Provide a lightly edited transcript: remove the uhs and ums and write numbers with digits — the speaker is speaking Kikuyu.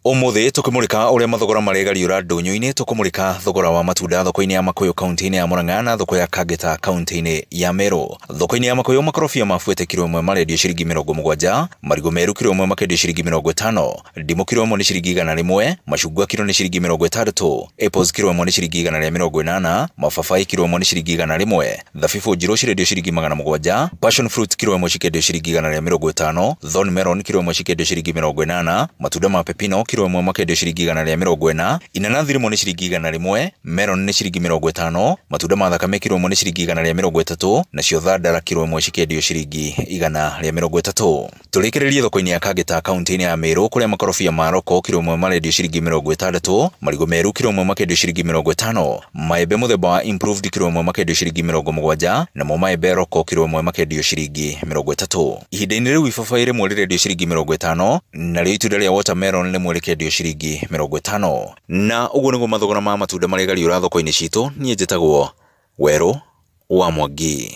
Ũmũthĩ tũkĩmũrĩka ũrĩa mathogora maregariũra ndũnyũ-inĩ, tũkũmũrĩka thogora wa matunda thoko-inĩ ya Makuyu kaunti-inĩ ya Murang'a na thoko ya Kangeta kaunti-inĩ ya Meru. Thoko-inĩ ya Makuyu makorobia ma buete kiro ĩmwe marendio ciringi 70, marigũ meru kiro ĩmwe makendio ciringi 50, ndimũ kiro ĩmwe nĩ ciringi 100, macungwa kiro nĩ ciringi 60, apples kiro ĩmwe nĩ ciringi 180, mababaĩ kiro ĩmwe nĩ ciringi 100, thabibũ njirũ cirendio ciringi 700, passion fruit kiro ĩmwe cikendio ciringi 150, thorn melon kiro ĩmwe cikendio ciringi 80, matunda ma pepino kiro ĩmwe makendio ciringi 140, inanathi rĩmwe nĩ ciringi 100, melon nĩ ciringi 50, matunda ma thakame kiro ĩmwe nĩ ciringi 130, nacio thandara kiro ĩmwe cikendio ciringi 130. Tũrĩkĩrĩrie thoko-inĩ ya Kangeta kaunti-inĩ ya Meru kũrĩa makorobia ma roko kiro ĩmwe marendio ciringi 60, marigũ meru kiro ĩmwe makendio ciringi 50, maembe mũthemba wa improved kiro ĩmwe makendio ciringi 70, namo maembe roko kiro ĩmwe makendio ciringi 30. Ihinda-inĩ rĩu ibabaĩ rĩmwe rĩrendio ciringi 50, narĩo itunda rĩa watermelon rĩmwe rĩkendio ciringi 50. Na ũguo nĩguo mathogora ma matunda maregariũra thoko-inĩ citũ. Niĩ njĩtagwo Werũ wa Mwangi.